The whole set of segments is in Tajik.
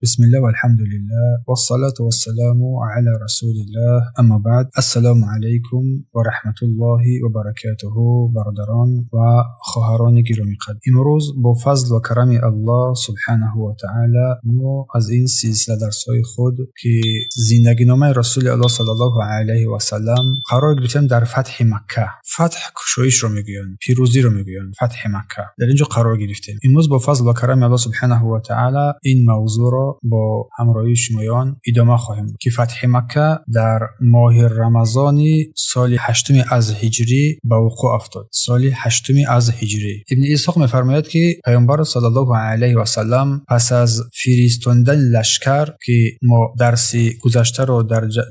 بسم الله والحمد لله والصلاة والسلام على رسول الله اما بعد السلام علیکم و رحمت الله و برکاته. برادران و خواهران گرامی قدر، امروز با فضل و کرم الله سبحانه و تعالی ما از این سلسله درس‌های خود که زندگی نامه رسول الله صلی الله علیه و سلم قرار گرفتیم در فتح مکه. فتح کشایش رو میگویند، پیروزی رو میگویند، فتح مکه در اینجا قرار گرفتیم. امروز با فضل و کرم الله سبحانه و تعالی این موضوع را با همراهی شمایان ادامه خواهیم که فتح مکه در ماه رمضان سال هشتم از هجری به وقوع افتاد. سال هشتم از هجری. ابن اسحاق می‌فرماید که پیامبر صلی الله علیه و سلم پس از فرستاندن لشکر که ما درس گذشته رو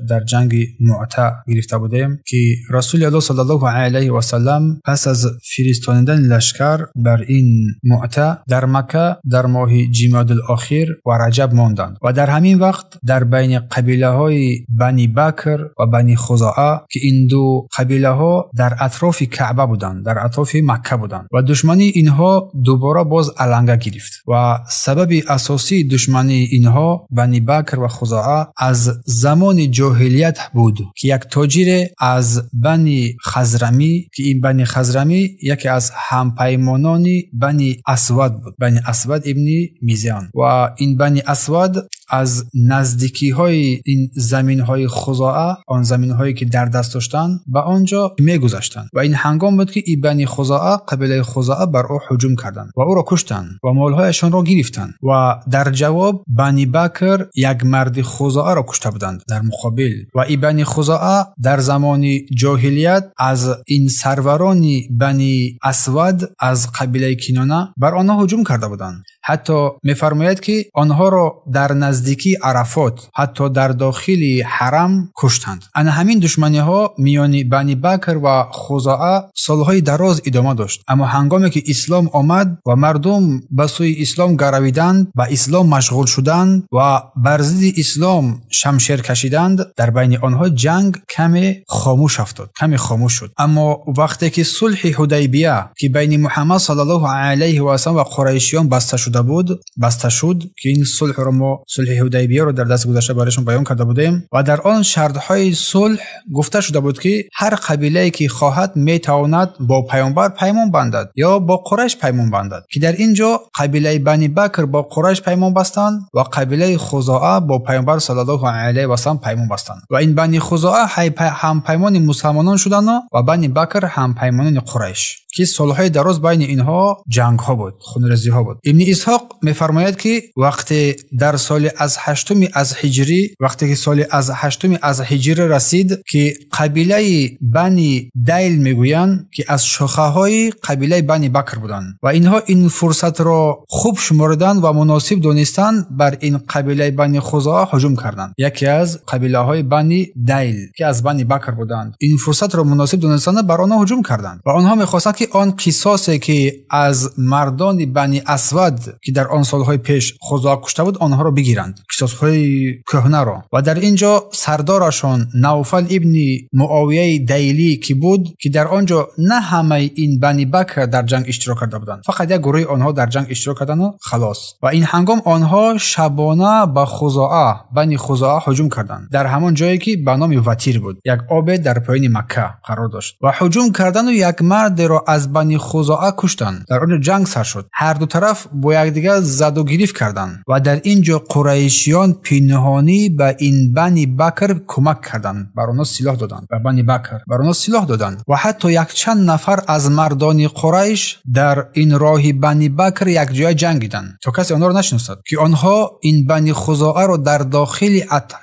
در جنگ معته گرفته بودیم، که رسول الله صلی الله علیه و سلم پس از فرستاندن لشکر بر این معته در مکه در ماه جمادی الاخر و رجب ماندند و در همین وقت در بین قبیله های بنی بکر و بنی خزاعه که این دو قبیله ها در اطراف کعبه بودند، در اطراف مکه بودند و دشمنی اینها دوباره باز علنگه گرفت و سبب اساسی دشمنی اینها بنی بکر و خزاعه از زمان جاهلیت بود که یک تاجر از بنی خزرمی که این بنی خزرمی یکی از همپیمانان بنی اسود بود، بنی اسود ابن میزان، و این بنی اسود از نزدیکی های این زمین های خزاعه، آن زمین هایی که در دست داشتند، به آنجا میگذشتند و این هنگام بود که این بنی خزاعه، قبیله خزاعه، بر او هجوم کردند و او را کشتند و مالهایشان را گرفتند و در جواب بنی بکر یک مرد خزاعه را کشته بودند در مقابل. و این بنی خزاعه در زمان جاهلیت از این سروران بنی اسود از قبیله کنانه بر آنها هجوم کرده بودند. حتی میفرماید که آنها را در نزدیکی عرفات، حتی در داخل حرم کشتند. انا همین دشمنی ها میان بنی بکر و خزاعه سالهای دراز ادامه داشت. اما هنگامی که اسلام آمد و مردم به سوی اسلام گرویدند، به اسلام مشغول شدند و بر ضد اسلام شمشیر کشیدند، در بین آنها جنگ کمی خاموش افتاد، کمی خاموش شد. اما وقتی که صلح حدیبیه که بین محمد صلی الله علیه و سلم و قریشیان بسته شده بود، بسته شد، که این صلح رو ما صلح حدیبیه رو در دست گذشته برایشون بیان کرده بودیم و در آن شرط‌های صلح گفته شده بود که هر قبیله‌ای که خواهد میتواند با پیامبر پیمان بندد یا با قریش پیمان بندد، که در اینجا قبیله بنی بکر با قریش پیمان بستند و قبیله خزاعه با پیامبر صلی الله علیه و سلم پیمان بستند و این بنی خزاعه هم پیمان مسلمانان شدند و بنی بکر هم پیمانان قریش، که سالهای دراز بین اینها جنگ ها بود، خونریزی ها بود. ابن اسحاق میفرماید که وقتی در سال از هشتم از هجری، وقتی که سال از هشتم از هجری رسید که قبیله بنی دیل میگویند که از شاخه های قبیله بنی بکر بودند و اینها این فرصت را خوب شمردند و مناسب دانستند، بر این قبیله بنی خزاعه هجوم کردند. یکی از قبیله های بنی دیل که از بنی بکر بودند، این فرصت را مناسب دانستند، بر آنها هجوم کردند و آنها میخواستند که آن قصاصی که از مردان بنی اسود که در آن سالهای پیش خزاعه کشته بود آنها را بگیرند، قصاصهای کهنه را. و در اینجا سردارشان نوفل ابن معاویه دیلی که بود، که در آنجا نه همه این بنی بکر در جنگ اشتراک کرده بودند، فقط یک گروه آنها در جنگ اشتراک کردند و خلاص. و این هنگام آنها شبانه به خزاعه، بنی خزاعه هجوم کردند، در همان جایی که به نام وتیر بود، یک آب در پایین مکه قرار داشت، و هجوم کردند و یک مرد را از بنی خزاعه کشتند. در آنجا جنگ سر شد، هر دو طرف با یکدیگر زد و گرفت کردند و در اینجا قریشیان پنهانی به این بنی بکر کمک کردند، بر آنها سلاح دادند، به بنی بکر بر آنها سلاح دادند و حتی یک چند نفر از مردان قریش در این راه بنی بکر یک جای جنگیدند تا کسی آنها را نشناسد، که آنها این بنی خزاعه را در داخل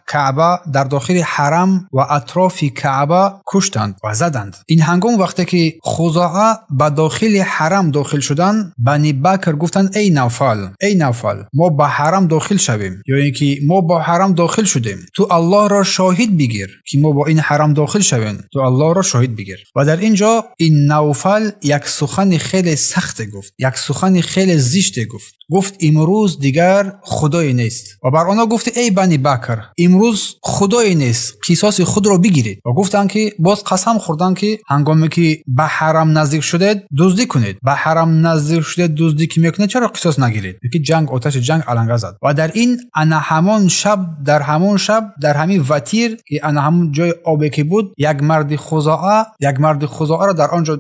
کعبه، در داخل حرم و اطراف کعبه کشتند و زدند. این هنگام وقتی که خزاعه به داخل حرم داخل شدن، بنی بکر گفتند ای نوفل، ای نوفل، ما به حرم داخل شویم، یا اینکه ما با حرم داخل شدیم، تو الله را شاهد بگیر که ما با این حرم داخل شویم، تو الله را شاهد بگیر. و در اینجا این نوفل یک سخن خیلی سخت گفت، یک سخن خیلی زشت گفت. Гуфт имрӯз дигар худое нест. Ва бар онҳо гуфт эй Бани Бакр, имрӯз худое нест, қисоси худро бигиред. Ва гуфтанд ки боз қасам хӯрданд ки ҳангоме ки ба ҳарам наздик шудед дуздӣ кунед, ба ҳарам наздик шудед дуздӣ ки мекунед чаро қисос нагиред? Ки ҷанг, оташи ҷанг аланга зад. Ва дар ин ана ҳамон шаб, дар ҳамон шаб, дар ҳамин ватир ки ана ҳамон ҷои обе ки буд, як марди хузоаро дар он ҷо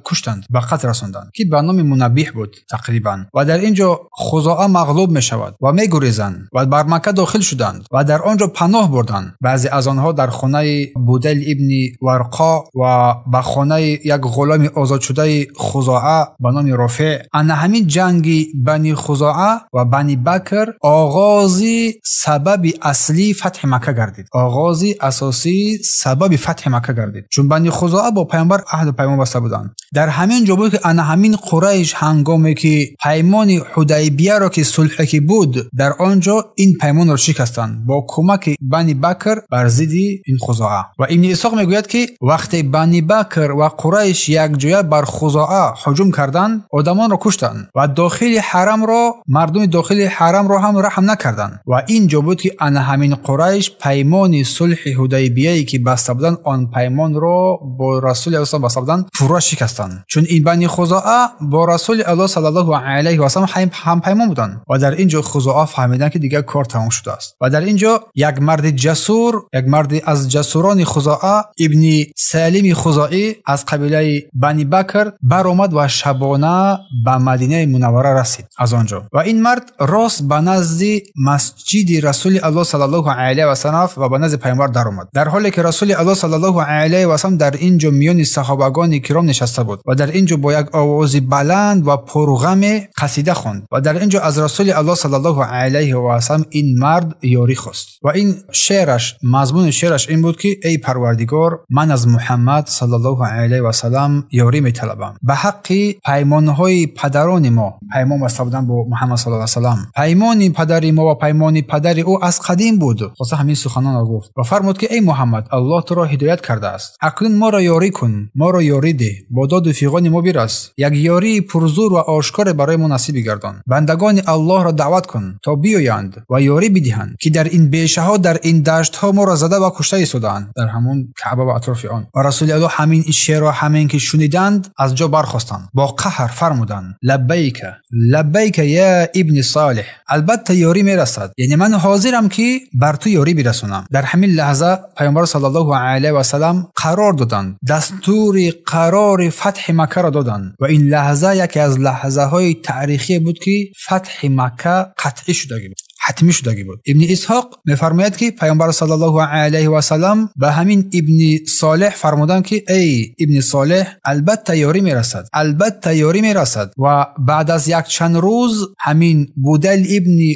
куштанд, ба қатл расонданд ки ба номи Мунаббиҳ буд тақрибан. Ва дар ин ҷо хузоа мағлуб мешавад ва мегурезанд ва бар Макка дохил шуданд ва дар он ҷо паноҳ бурданд. Баъзе аз онҳо дар хонаи Будал ибни Варқо ва ба хонаи як ғуломи озодшудаи хузоа ба номи Рофеъ. Ана ҳамин ҷанги Бани Хузоа ва Бани Бакр оғози сабаби аслии фатҳи Макка гардид. Оғози асосии сабаби фатҳи Макка гардид. Чун Бани Хузоа бо паёмбар аҳду паймон баста буданд. Дар ҳамин ҷо буд ки ана ҳамин Қурайш ҳангоме ки паймони Ҳудайбияро ки сулҳе ки буд, дар он ҷо ин паймонро шикастанд бо кӯмаки Бани Бакр бар зидди ин Хузоа. Ва Ибни Исҳоқ мегӯяд ки вақте Бани Бакр ва Қурайш якҷоя бар Хузоа ҳуҷум карданд, одамонро куштанд ва дохили ҳарамро, мардуми дохили ҳарамро ҳам раҳм накарданд. Ва ин ҷо буд ки ана ҳамин Қурайш паймони сулҳи Ҳудайбияе ки баста буданд, он паймонро бо Расули Аллоҳ баста буданд, пурра шикастанд. Чун ин Бани Хузоа бо Расули Аллоҳ саллаллоҳу алайҳи васаллам ҳампаймон буданд. Ва дар ин ҷо Хузоа фаҳмиданд ки дигар кор тамом шудааст. Ва дар ин ҷо як марди ҷасур, як марди аз ҷасурони Хузоа, Ибни Салими Хузоӣ аз қабилаи Бани Бакр баромад ва шабона ба Мадинаи Мунаввара расид аз он ҷо. Ва ин мард рост ба назди масҷиди Расули Аллоҳ саллаллоҳу алайҳи васаллам ва ба назди паёмбар даромад. Дар ҳоле ки Расули Аллоҳ саллаллоҳу алайҳи васаллам дар ин ҷо миёни саҳобагони киром нишаста буд ва дар ин ҷо бо як овози баланд ва пурғаме қасида хонд. Ва дар ин ҷо аз Расули Аллоҳ саллаллоҳу алайҳи васаллам ин мард ёрӣ хост. Ва ин шеъраш, мазмуни шеъраш ин буд ки эй Парвардигор, ман аз Муҳаммад саллаллоҳу алайҳи васаллам ёрӣ металабам. Ба ҳаққи паймонҳои падарони мо, паймон баста буданд бо Муҳаммад саллаллоҳу алайҳи васаллам, паймони падари мо ва паймони падари ӯ аз қадим буд. Хоста ҳамин суханонро гуфт ва фармуд ки эй Муҳаммад, Аллоҳ туро ҳидоят кардааст. Акнун моро ёрӣ кун, моро ёрӣ деҳ, бо доду фиғони мо бирас. Як ёрии пурзур ва ошкоре барои мо насиб бигардон. Бандагони Аллоҳро даъват кун то биёянд ва ёрӣ бидиҳанд ки дар ин бешаҳо, дар ин даштҳо моро зада ва кушта истодаанд, дар ҳамон Каъба ва атрофи он. Ва Расули Аллоҳ ҳамин шеърро ҳамин ки шуниданд аз ҷо бархостанд, бо қаҳр фармуданд: лаббайка, лаббайка я ибни Солиҳ, албатта ёрӣ мерасад, яъне ман ҳозирам ки бар ту ёрӣ бирасонам. Дар ҳамин лаҳза паёмбар саллаллоҳу алайҳи васаллам қарор доданд, дастури қарори фатҳи Маккаро доданд. Ва ин лаҳза яке аз лаҳзаҳои таърихие буд ки фатҳи Макка қатъӣ шудагӣ буд, ҳатмӣ шудагӣ буд. Ибни Исҳоқ мефармояд ки паёмбар саллаллоҳу алайҳи васаллам ба ҳамин Ибни Солиҳ фармуданд ки эй Ибни Солиҳ, албатта ёрӣ мерасад, албатта ёрӣ мерасад. Ва баъд аз якчанд рӯз ҳамин Будал ибни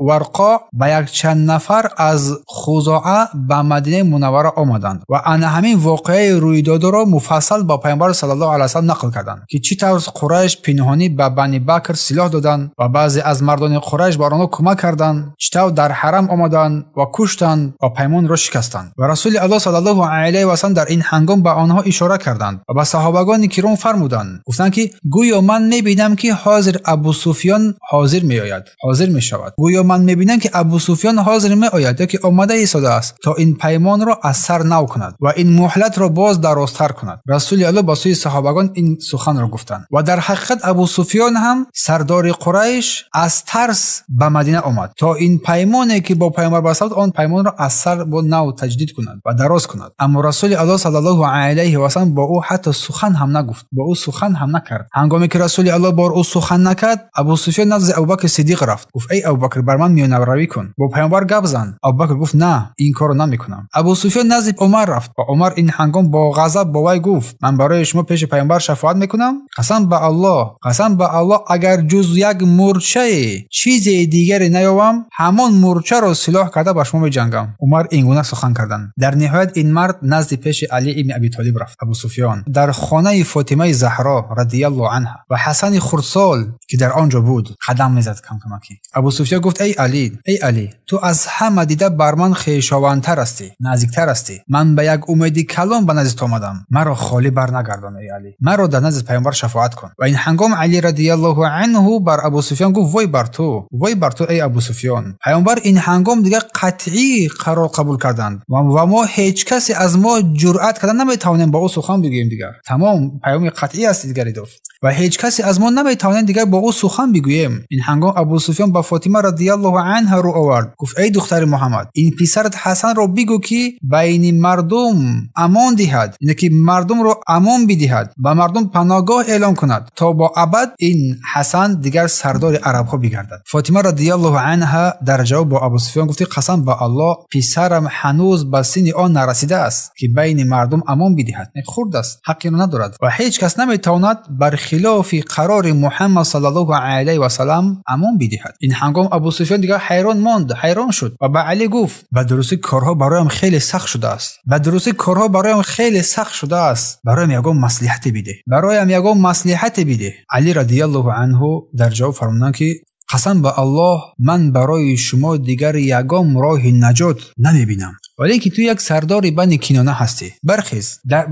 Варқо ба якчанд нафар аз Хузоа ба Мадинаи Мунаввара омаданд ва ана ҳамин воқеаи рӯйдодаро муфассал ба паёмбар саллаллоҳу алайҳи васаллам нақл карданд ки чӣ тавр Қурайш пинҳонӣ ба Бани Бакр силоҳ доданд ва баъзе аз мардони Қурайш бар онҳо кӯмак карданд, чӣ тавр дар ҳарам омаданд ва куштанд ва паймонро шикастанд. Ва Расули Аллоҳ саллаллоҳу алайҳи васаллам дар ин ҳангом ба онҳо ишора карданд ва ба саҳобагони киром фармуданд, гуфтанд ки гӯё ман мебинам ки ҳозир Абу Суфён ҳозир меояд, ҳозир мешавад. Гӯё ман мебинам ки Абу Суфён ҳозир меояд ё ки омада истодааст то ин паймонро аз сар нав кунад ва ин муҳлатро боз дарозтар кунад. Расули Аллоҳ ба сӯи саҳобагон ин суханро гуфтанд ва дар ҳақиқат Абу Суфён ҳам сардори Қурайш аз тарс ба Мадина омад то ин паймоне ки бо паёмбар баста буд, он паймонро аз сар бо нав таҷдид кунад ва дароз кунад. Аммо Расули Аллоҳ саллаллоҳу алайҳи васаллам бо ӯ ҳатто сухан ҳам нагуфт, бо ӯ сухан ҳам накард. Ҳангоме ки Расули Аллоҳ бо ӯ сухан накард, Абу Суфён назди Абубакр Сиддиқ рафт, гуфт: эй Абубакр, бар ман миёнаравӣ кун, бо паёмбар гап зан. Абубакр гуфт: на, ин корро намекунам. Абу Суфён назди Умар рафт ва Умар ин ҳангом бо ғазаб бо вай гуфт: ман барои шумо пеши паёмбар шафоат мекунам? Қасам ба Аллоҳ, қасам ба Аллоҳ, агар ҷуз як мурчае чизе дигаре наёбам, ҳамон мурчаро силоҳ карда ба шумо меҷангам. Умар ин гуна сухан карданд. Дар ниҳоят ин мард назди пеши Алӣ ибни Абӣ Толиб рафт. Абу Суфён дар хонаи Фотимаи Заҳро радиаллоҳу анҳа ва Ҳасани хурдсол ки дар он ҷо буд қадам мезад кам-камакӣ. Абу Суфён гуфт: эй Алӣ, эй Алӣ, ту аз ҳама дида бар ман хешовандтар ҳастӣ, наздиктар ҳастӣ. Ман ба як умеди калон ба назди ту омадам. Маро холӣ бар нагардон, эй Алӣ. Маро дар назди паёмбар шафоат кун. Ва ин ҳангом Алӣ радиаллоҳу анҳу бар Абу Суфён гуфт: вой бар ту, вой бар ту, эй Абу Суфён. Паёмбар ин ҳангом дигар қатъӣ қарор қабул карданд ва мо ҳеҷ касе аз мо ҷуръат карда наметавонем ба ӯ сухан бигӯем дигар. Тамом паёми қатъӣ аст дигар идофт. Ва ҳеҷ касе аз мо наметавонем дигар бо ӯ сухан бигӯем. Ин ҳангом Абу Суфён ба Фотима радиаллоҳу анҳа рӯ овард. Гуфт: эй духтари Муҳаммад, ин писарат Ҳасанро бигӯ ки байни мардум амон диҳад, яъне ки мардумро амон бидиҳад, ба мардум паноҳгоҳ эълон кунад то бо абад ин Ҳасан дигар сардори арабҳо бигардад. Фотима радиаллоҳу анҳа дар ҷавоб бо Абу Суфён гуфт: қасам ба Аллоҳ, писарам ҳанӯз ба синни он нарасидааст ки байни мардум амон бидиҳад. Хурд аст, ҳаққи надорад ва ҳеҷ кас наметавонад бар хилофи қарори Муҳаммад саллаллоҳу алайҳи васаллам амон бидиҳад. Ин ҳангом Абу Суфён дигар ҳайрон монд, ҳайрон шуд ва ба Алӣ гуфт: ба дурустӣ корҳо бароям хеле сахт шудааст. Ба дурустӣ корҳо бароям хеле сахт шудааст. Бароям ягон маслиҳате бидеҳ. Бароям ягон маслиҳате бидеҳ. Алӣ радиаллоҳу анҳу дар ҷавоб фармуданд ки қасам ба Аллоҳ, ман барои шумо дигар ягон роҳи наҷот намебинам. Вале ки ту як сардори бани Кинона ҳастӣ. Бархез,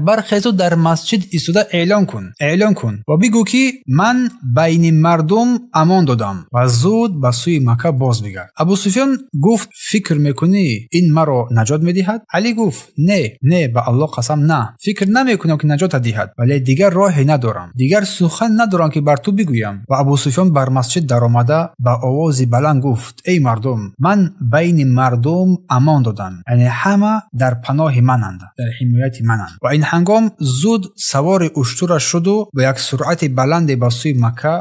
бархезу дар масҷид истода эълон кун, эълон кун ва бигӯ ки ман байни мардум амон додам ва зуд ба сӯи Макка боз бигард. Абу Суфён гуфт: фикр мекунӣ ин маро наҷот медиҳад? Алӣ гуфт: не, не, ба Аллоҳ қасам, на. Фикр намекунам ки наҷота диҳад, вале дигар роҳе надорам, дигар сухан надорам ки бар ту бигӯям. Ва Абу Суфён бар масҷид даромада ба овози баланд гуфт: эй мардум, ман байни мардум амон додам, яъне ҳама дар паноҳи мананд, дар ҳимояти мананд. Ва ин ҳангом зуд савори уштураш шуду бо як суръати баланде ба сӯи Макка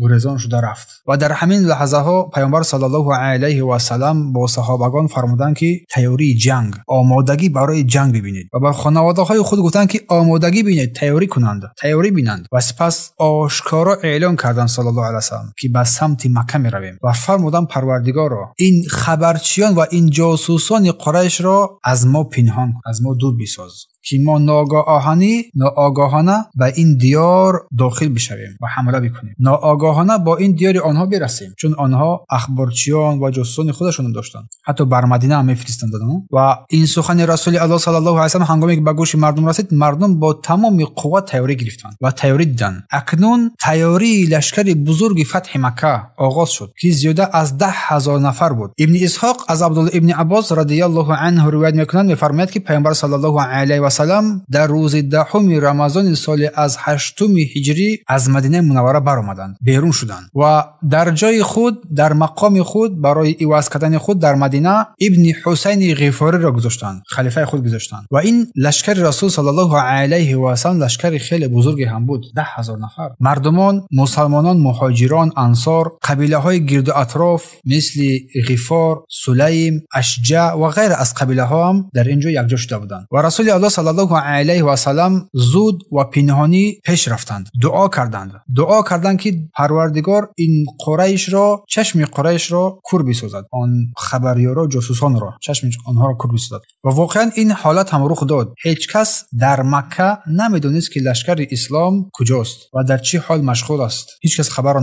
гурезон шуда рафт. Ва дар ҳамин лаҳзаҳо паёмбар саллаллоҳу алайҳи васаллам бо саҳобагон фармуданд ки тайёрии ҷанг, омодагӣ барои ҷанг бибинед ва ба хонаводаҳои худ гуфтанд ки омодагӣ бинед, тайёрӣ кунанд, тайёрӣ бинанд. Ва сипас ошкоро эълон карданд саллаллоҳу алайҳи васаллам ки ба самти Макка меравем ва фармуданд: Парвардигоро, ин хабарчиён ва ин ҷосусони Қурайшро аз мо пинҳон, аз мо дур бисоз ки мо ноогоҳона ба ин диёр дохил бишавем ва ҳамла бикунем, ноогоҳона бо ин диёри онҳо бирасем, чун онҳо ахборчиён ва ҷосусони худашонро доштанд, ҳатто бар Мадина ҳам мефиристанд. Ва ин сухани Расули Аллоҳ саллаллоҳу алайҳи васаллам ҳангоме ки ба гӯши мардум расид, мардум бо тамоми қувват тайёрӣ гирифтанд ва тайёрӣ диданд. Акнун тайёрии лашкари бузурги фатҳи Макка оғоз шуд ки зиёда аз 10,000 нафар буд. Ибни Исҳоқ аз Абдуллоҳ ибни Аббос радиаллоҳу анҳу ривоят мекунанд, мефармояд ки паёмбар саллаллоҳу алайҳи васаллам дар рӯзи 10 Рамазони соли аз 8 ҳиҷрӣ аз Мадинаи Мунаввара баромаданд, берун шуданд ва дар ҷои худ, дар мақоми худ барои иваз кардани худ дар Мадина ибни Ҳусайни Ғифориро гузоштанд, халифаи худ гузоштанд. Ва ин лашкари Расул саллаллоҳу алайҳи васаллам лашкари хеле бузурге ҳам буд, 10,000 нафар. Мардумон, мусалмонон, муҳоҷирон, ансор, қабилаҳои гирду атроф мисли Ғифор, Сулайм, Ашҷа ва ғайра аз қабилаҳо ҳам дар ин ҷо якҷо шуда буданд. Ва Расули Аллоҳ саллаллоҳу алайҳи васаллам зуд ва пинҳонӣ пеш рафтанд, дуо карданд, дуо карданд ки Парвардигор ин Қурайшро, чашми Қурайшро кур бисозад, он хабарёро, ҷосусонро, чашми онҳоро кур бисозад. Ва воқеан ин ҳолат ҳам рух дод. Ҳеҷ кас дар Макка намедонист ки лашкари ислом куҷост ва дар чӣ ҳол машғул аст. Ҳеҷ кас хабарро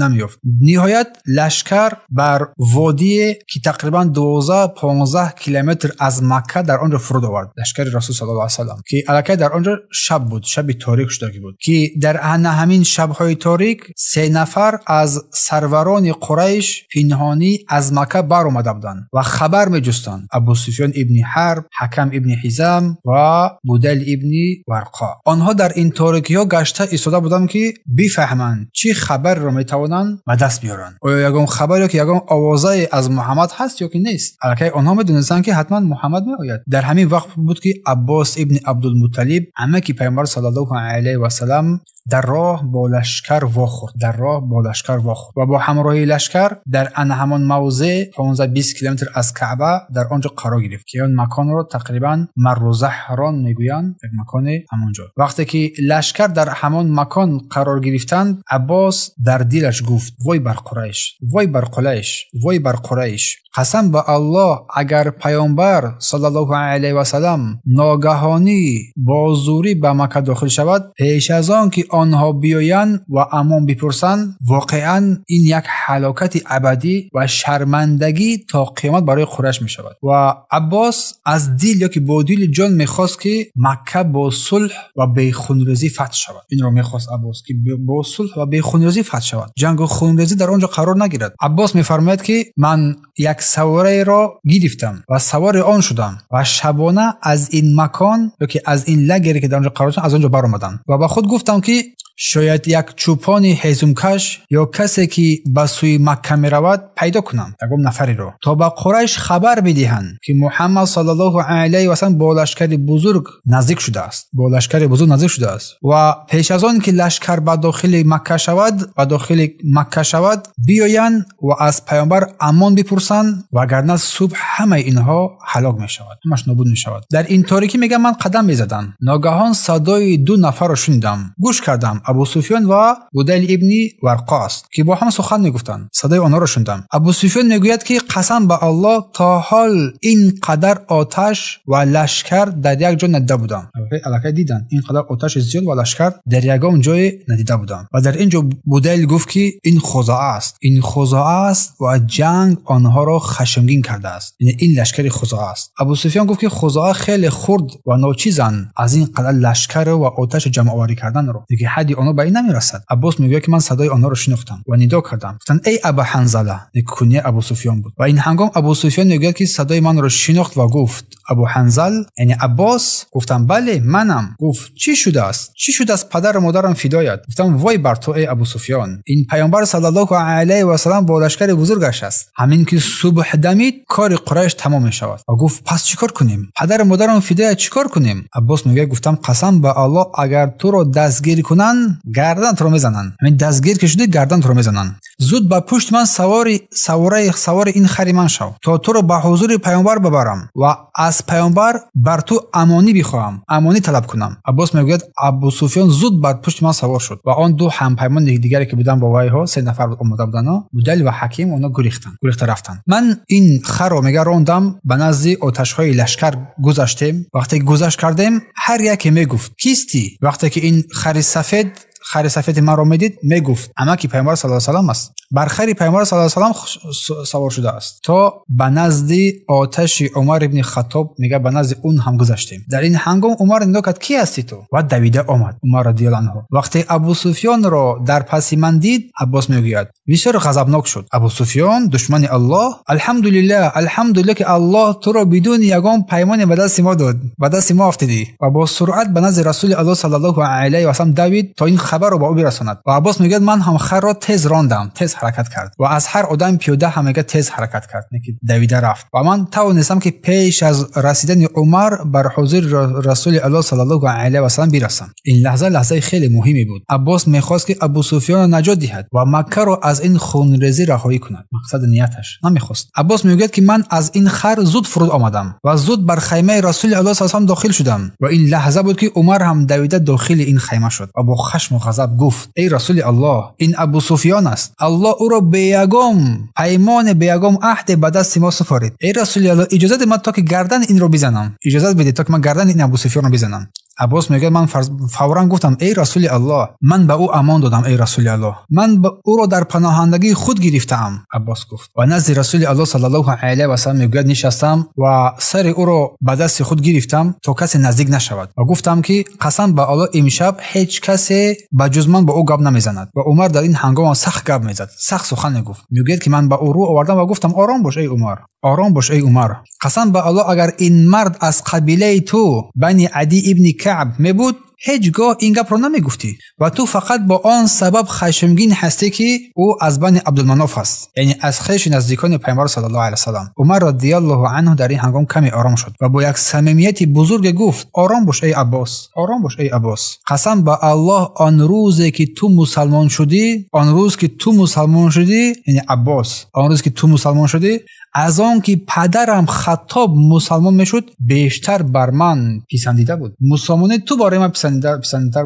намеёфт. Ниҳоят лашкар бар водие ки тақрибан 12-15 километр аз Макка дар он ҷо фуруд овард лашкари Расул саллаллоҳу алайҳи васаллам, ки аллакай дар он ҷо шаб буд, шаби торик шудагӣ буд, ки дар ҳамин шабҳои торик 3 нафар аз сарварони Қурайш пинҳонӣ аз Макка баромада буданд ва хабар меҷустанд: Абу Суфён ибни Ҳарб, Ҳакам ибни Ҳизам ва Будал ибни Варқо. Онҳо дар ин торикиҳо гашта истода буданд ки бифаҳманд чӣ хабарро метавонанд ба даст биёранд. Оё ягон хабар ё ки ягон овозае аз Муҳаммад ҳаст ё ки нест? Аллакай онҳо медонистанд ки ҳатман Муҳаммад меояд. Дар ҳамин вақт буд ки Аббос ибн Абдулмутталиб, амаки паёмбар саллаллоҳу алайҳи васаллам, дар роҳ бо лашкар вохӯрд, дар роҳ бо лашкар вохӯрд ва бо ҳамроҳии лашкар дар ана ҳамон мавзеъ 15-20 километр аз Каъба дар он ҷо қарор гирифт, ки он маконро тақрибан Маррузаҳрон мегӯянд, як макони ҳамон ҷо. Вақте ки лашкар дар ҳамон макон қарор гирифтанд, Аббос дар дилаш гуфт: вой бар Қурайш, вой бар Қурайш, вой бар Қурайш, қасам ба Аллоҳ, агар паёмбар саллаллоҳу алайҳи васаллам ногаҳонӣ бо зӯрӣ ба Макка дохил шавад, пеш аз он ки онҳо биёянд ва амон бипурсанд, воқеан ин як ҳалокати абадӣ ва шармандагӣ то қиёмат барои Қурайш мешавад. Ва Аббос аз дил ё ки бо дили ҷон мехост, ки Макка бо сулҳ ва бехунрезӣ фатҳ шавад. Инро мехост Аббос, ки бо сулҳ ва бехунрезӣ фатҳ шавад, ҷангу хунрезӣ дар он ҷо қарор нагирад. Аббос мефармояд, ки ман як савораеро гирифтам ва савори он шудам ва шабона аз ин макон ё ки аз ин лагере ки дар он ҷо қарор доштам, аз он ҷо баромадам ва ба худ гуфтам, ки шояд як чӯпони ҳезумкаш ё касе ки ба сӯи Макка меравад пайдо кунам, ягон нафареро, то ба Қурайш хабар бидиҳанд, ки Муҳаммад саллаллоҳу алайҳи васаллам бо лашкари бузург наздик шудааст, бо лашкари бузург наздик шудааст ва пеш аз он ки лашкар ба дохили Макка шавад, ба дохили Макка шавад, биёянд ва аз паёмбар амон бипурсанд, вагарна субҳ ҳамаи инҳо ҳалок мешавад, ҳамаш нобуд мешавад. Дар ин торикӣ, мегӯям, ман қадам мезадам, ногаҳон садои ду нафарро шунидам, гӯш кардам, Абу Суфён ва Будайл ибни Варқо аст, ки бо ҳам сухан мегуфтанд. Садои онҳоро шунидам. Абу Суфён мегӯяд, ки қасам ба Аллоҳ, то ҳол ин қадар оташ ва лашкар дар як ҷо надида будам. Аллакай диданд, ин қадар оташи зиёд ва лашкар дар ягон ҷое надида будам. Ва дар ин ҷо Будайл гуфт, ки ин Хузоа аст, ин Хузоа аст ва ҷанг онҳоро хашмгин кардааст, яъне ин лашкари Хузоа аст. Абу Суфён гуфт, ки Хузоа хеле хурд ва ночизанд аз ин қадар лашкару ва оташи ҷамъоварӣ карданро, лекин ҳадди онҳо ба ин намерасад. Аббос мегӯяд, ки ман садои онҳоро шинохтам ва нидо кардам, гуфтанд: эй Аба Ҳанзала, кунияи Абу Суфён буд. Ва ин ҳангом Абу Суфён мегӯяд, ки садои манро шинохт ва гуфт: Абу Ҳанзал, яъне Аббос? Гуфтам: бале, манам. Гуфт: чӣ шудааст, чӣ шудааст, падару модарам фидоят. Гуфтам: вой бар ту, эй Абу Суфён, ин паёмбар саллаллоҳу алайҳи васаллам бо лашкари бузургаш аст, ҳамин ки субҳ дамид, кори Қурайш тамом мешавад. Ва гуфт: пас чӣ кор кунем, падару модарам фидоят, чӣ кор кунем? Аббос мегӯяд, гуфтам: қасам ба Аллоҳ, агар туро дастгир кунанд, гардан туро мезананд, ҳамин дастгир ки шудӣ, гардан туро мезананд. Зуд ба пушти ман савори савораи савори ин хари ман шав, то туро ба ҳузури паёмбар бибарам ва аз паёмбар бар ту амонӣ бихоҳам, амонӣ талаб кунам. Аббос мегӯяд, Абу Суфён зуд бар пушти ман савор шуд ва он ду ҳампаймони дигаре ки буданд бо вайҳо, се нафар омода буданд, Будайл ва Ҳаким, онҳо гурехтанд, гурехта рафтанд. Ман ин харро, мега, рондам, ба назди оташҳои лашкар гузаштем. Вақте гузашт кардем, ҳар яке мегуфт: кистӣ? Вақте ки ин хари сафед, хари сафеди маро медид, мегуфт: амаки паёмбар саллаллоҳу алайҳи васаллам аст, бар хари паёмбар саллаллоҳу алайҳи васаллам савор шудааст. То ба назди оташи Умар ибни Хаттоб, мега, ба назди он ҳам гузаштем. Дар ин ҳангом Умар нидо кард: кӣ ҳастӣ ту? Ва давида омад Умар радиаллоҳу анҳу. Вақте Абу Суфёнро дар паси ман дид, Аббос мегӯяд, бисёр ғазабнок шуд. Абу Суфён, душмани Аллоҳ, алҳамдулиллаҳ, алҳамдулиллаҳ, ки Аллоҳ туро бидуни ягон паймоне ба дасти мо дод, ба дасти мо афтидӣ. Ва бо суръат ба назди Расули Аллоҳ саллаллоҳу алайҳи васаллам давид, то ин хабарро ба ӯ бирасонад. Ва Аббос мегӯяд, ман ҳам харро тез рондам, тез ҳаракат кард ва аз ҳар одами пиёда ҳам, мега, тез ҳаракат кард, ки давида рафт ва ман тавонистам, ки пеш аз расидани Умар бар ҳузури Расули Аллоҳ саллаллоҳу алайҳи васаллам бирасам. Ин лаҳза лаҳзаи хеле муҳиме буд. Аббос мехост, ки Абу Суфёнро наҷот диҳад ва Маккаро аз ин хунрезӣ раҳоӣ кунад. Мақсади нияташ намехост. Аббос мегӯяд, ки ман аз ин хар зуд фуруд омадам ва зуд бар хаймаи Расули Аллоҳ саллаллоҳу алайҳи дохил шудам. Ва ин лаҳза буд, ки Умар ҳам давида дохили ин хайма шуд ва бо хашму ғазаб гуфт: эй Расули Аллоҳ, ин Абу Суфён аст, Аллоҳ ӯро беягом паймоне, беягом аҳде ба дасти мо супорид. Эй Расули Аллоҳ, иҷозат ман то ки гардани инро бизанам, иҷозат бидед, то ки ман гардани ин Абу Суфёнро бизанам. Аббос мегӯяд, ман фавран гуфтам: эй Расули Аллоҳ, ман ба ӯ амон додам, эй Расули Аллоҳ, ман ӯро дар паноҳандагии худ гирифтаам. Аббос гуфт ва назди Расули Аллоҳ саллаллоҳу алайҳи васаллам, мегӯяд, нишастам ва сари ӯро ба дасти худ гирифтам, то касе наздик нашавад, ва гуфтам, ки қасам ба Аллоҳ, имшаб ҳеҷ касе ба ҷуз ман бо ӯ гап намезанад. Ва Умар дар ин ҳангом сахт гап мезад, сахт сухан мегуфт. Мегӯяд, ки ман ба ӯ рӯ овардам ва гуфтам: ором бош, эй Умар, ором бош, эй Умар, қасам ба Аллоҳ, агар ин мард аз қабилаи ту, Бани Ади ибни Каъб, мебуд, ҳеҷ гоҳ ин гапро намегуфтӣ ва ту фақат бо он сабаб хашмгин ҳастӣ, ки ӯ аз бани Абдулманоф аст, яъне аз хеши наздикони Паёмбар саллаллоҳу алайҳи васаллам. Умар радиаллоҳу анҳу дар ин ҳангом каме ором шуд ва бо як самимияти бузурге гуфт: ором бош, эй Аббос, ором бош, эй Аббос. Қасам ба Аллоҳ, он рӯзе ки ту мусалмон шудӣ, он рӯз ки ту мусалмон шудӣ, яъне Аббос, он рӯз ки ту мусалмон шудӣ, аз он ки падарам Хаттоб мусалмон мешуд, бештар бар ман писандида буд. Мусалмонии ту барои ман писандидатар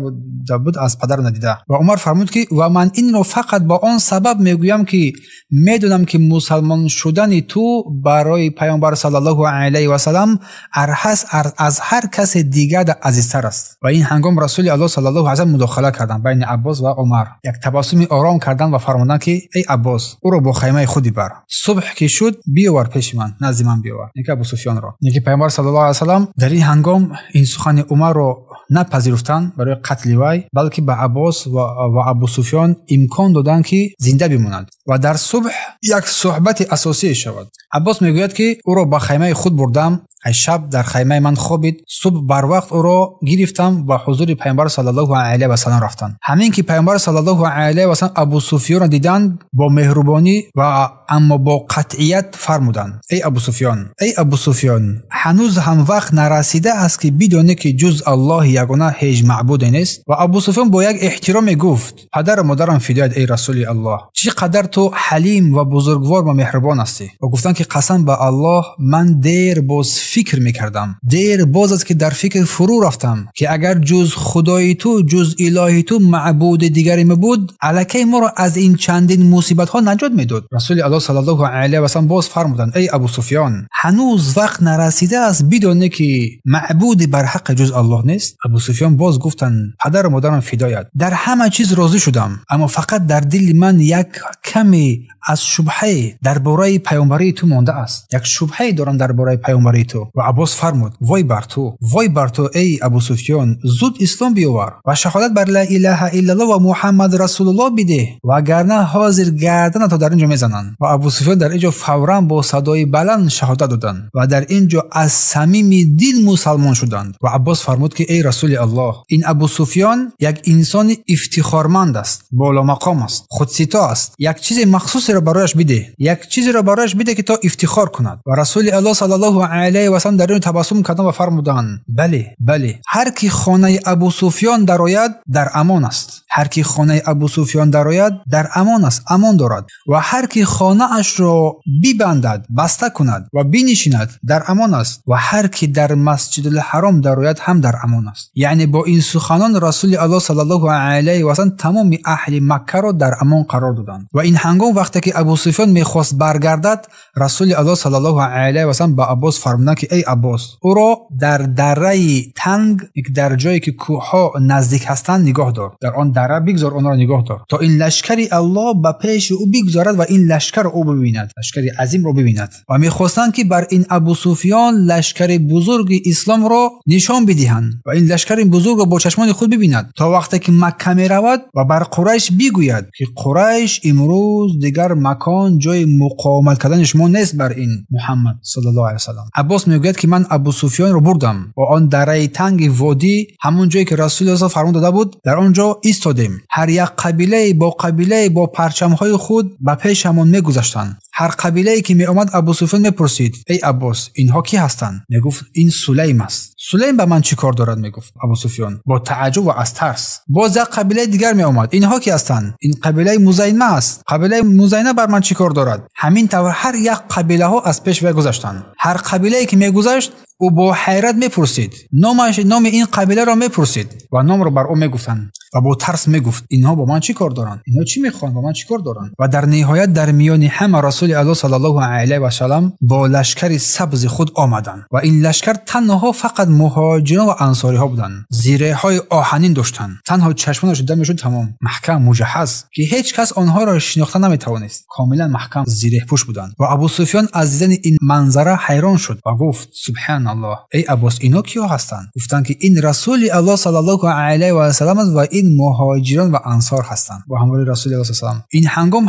буд аз падарам надида. Ва Умар фармуд, ки ва ман инро фақат ба он сабаб мегӯям, ки медонам, ки мусалмон шудани ту барои Паёмбар саллаллоҳу алайҳи васаллам аз ҳар касе дигар азизтар аст. Ва ин ҳангом Расули Аллоҳ саллаллоҳу алайҳи васаллам мудохила карданд байни Аббос ва Умар, як табассуми ором карданд ва фармуданд, ки эй Аббос, ӯро бо хаймаи худ бибар, субҳ ки шуд, биёвар пеши ман, назди ман биёвар, неки Абу Суфёнро. Неки Паёмбар саллаллоҳу алайҳи васаллам дар ин ҳангом ин сухани Умарро напазируфтанд барои қатли вай, балки ба Аббос ва Абу Суфён имкон доданд, ки зинда бимонад ва дар субҳ як суҳбати асосие шавад. Аббос мегӯяд, ки ӯро ба хаймаи худ бурдам, шаб дар хаймаи ман хобид, субҳ барвақт ӯро гирифтам ба ҳузури Паёмбар саллаллоҳу алайҳи васаллам рафтанд. Ҳамин ки Паёмбар саллаллоҳу алайҳи васаллам Абу Суфёнро диданд, бо меҳрубонӣ ва аммо бо қатъият фармуданд: эй Абу Суфён, эй Абу Суфён, ҳанӯз ҳам вақт нарасида аст, ки бидонӣ, ки ҷуз Аллоҳи ягона ҳеҷ маъбуде нест? Ва Абу Суфён бо як эҳтироме гуфт: падару модарам фидоят, эй Расули Аллоҳ, чӣ қадар ту ҳалим ва бузургвор ва меҳрубон ҳастӣ. Ва гуфтанд, ки қасам ба Аллоҳ, ман дер боз фикр мекардам, дер боз аст, ки дар фикр фурӯ рафтам, ки агар ҷуз худои ту, ҷуз илоҳи ту маъбуди дигаре мебуд, аллакай моро аз ин чандин мусибатҳо наҷот медод. Расули Аллоҳ саллаллоҳу алайҳи васаллам боз фармуданд: эй Абу Суфён, ҳанӯз вақт нарасида аст бидонӣ, ки маъбуди барҳаққи ҷуз Аллоҳ нест? Абу Суфён боз гуфтанд: падару модарам фидоят, дар ҳама чиз розӣ шудам, аммо фақат дар дили ман як каме аз шубҳае дар бораи паёмбарии ту монда аст, як шубҳае дорам дар бораи паёмбарии ту. Ва Аббос фармуд: вой бар ту, вой бар ту, эй Абу Суфён, зуд ислом биёвар ва шаҳодат бар ла илаҳа иллаллоҳ ва Муҳаммад расулуллоҳ бидеҳ, вагарна ҳозир гарданато дар ин ҷо мезананд. Ва Абу Суфён дар ин ҷо фавран бо садои баланд шаҳодат доданд ва дар ин ҷо аз самими дил мусалмон шуданд. Ва Аббос фармуд, ки эй Расули Аллоҳ, ин Абу Суфён як инсони ифтихорманд аст, боломақом аст, худсито аст, як чизи махсусеро барояш бидеҳ, як чизеро барояш бидеҳ, ки то ифтихор кунад. Ва Расули Аллоҳ саллаллоҳу алайҳи васаллам дар ин табассум карданд ва фармуданд: бале, бале, ҳар ки хонаи Абу Суфён дарояд, дар амон аст, ҳар ки хонаи Абу Суфён дарояд, дар амон аст, амон дорад, ва ҳар ки хонаашро бибандад, баста кунад ва бинишинад, дар амон аст, ва ҳар ки дар Масҷидулҳаром дарояд, ҳам дар амон аст. Яъне бо ин суханон Расули Аллоҳ саллаллоҳу алайҳи васаллам тамоми аҳли Маккаро дар амон қарор доданд. Ва ин ҳангом вақте ки Абу Суфён мехост баргардад, Расули Аллоҳ саллаллоҳу алайҳи васаллам ба Аббос фармуданд, ки эй Аббос, ӯро дар дараи танг, дар ҷое ки кӯҳҳо наздик ҳастанд, нигоҳ дор, дар он дара бигзор, онро нигоҳ дор, то ин лашкари Аллоҳ ба пеши ӯ бигзарад ва ин лашкарро ӯ бибинад, лашкари азимро бибинад. Ва мехостанд, ки бар ин Абу Суфён лашкари бузурги исломро нишон бидиҳанд ва ин лашкари бузургро бо чашмони худ бибинад, то вақте ки Макка меравад ва бар Қурайш бигӯяд, ки Қурайш, имрӯз дигар макон ҷои муқовимат кардани шумо нест бар ин Муҳаммад саллаллоҳу алайҳи васаллам. Аббос мегӯяд, ки ман Абу Суфёнро бурдам ва он дараи танги водӣ, ҳамон ҷое ки Расули Аллоҳ фармон дода буд, дар он ҷо истодем. Ҳар як қабилае бо қабилае бо парчамҳои худ ба пешамон мегузаштанд. Ҳар қабилае ки меомад, Абу Суфён мепурсид: эй Аббос, инҳо кӣ ҳастанд? Мегуфт: ин Сулайм аст. Сулайм ба ман чӣ кор дорад? Мегуфт Абу Суфён бо тааҷҷуб ва аз тарс. Боз як қабилаи дигар меомад: инҳо кӣ ҳастанд? Ин қабилаи Музайна аст. Қабилаи Музайна бар ман чӣ кор дорад? Ҳамин тавр ҳар як қабилаҳо аз пеш вай гузаштанд. Ҳар қабилае ки мегузашт, ӯ бо ҳайрат мепурсид, номи ин қабиларо мепурсид ва номро бар ӯ мегуфтанд ва бо тарс мегуфт: инҳо бо ман чӣ кор доранд? Инҳо чӣ мехоҳанд? Бо ман чӣ кор доранд? Ва дар ниҳоят дар миёни ҳама Расули Аллоҳ саллаллоҳу алайҳи васаллам бо лашкари сабзи худ омаданд ва ин лашкар танҳо фақат муҳоҷирон ва ансориҳо буданд. Зиреҳҳои оҳанин доштанд, танҳо чашмонаш дида мешуд, тамом маҳкам муҷаҳҳаз, ки ҳеҷ кас онҳоро шинохта наметавонист, комилан маҳкам зиреҳпӯш буданд. Ва Абу Суфён аз дидани ин манзара ҳайрон шуд ва гуфт: субҳаналлоҳ. Субҳаналлоҳ, эй Аббос, ино киҳо ҳастанд? Гуфтанд ки ин Расули Аллоҳ саллаллоҳу алайҳи васаллам аст ва ин муҳоҷирон ва ансор ҳастанд бо ҳамроҳи Расули Аллоҳ саллаллоҳу алайҳи васаллам. Ин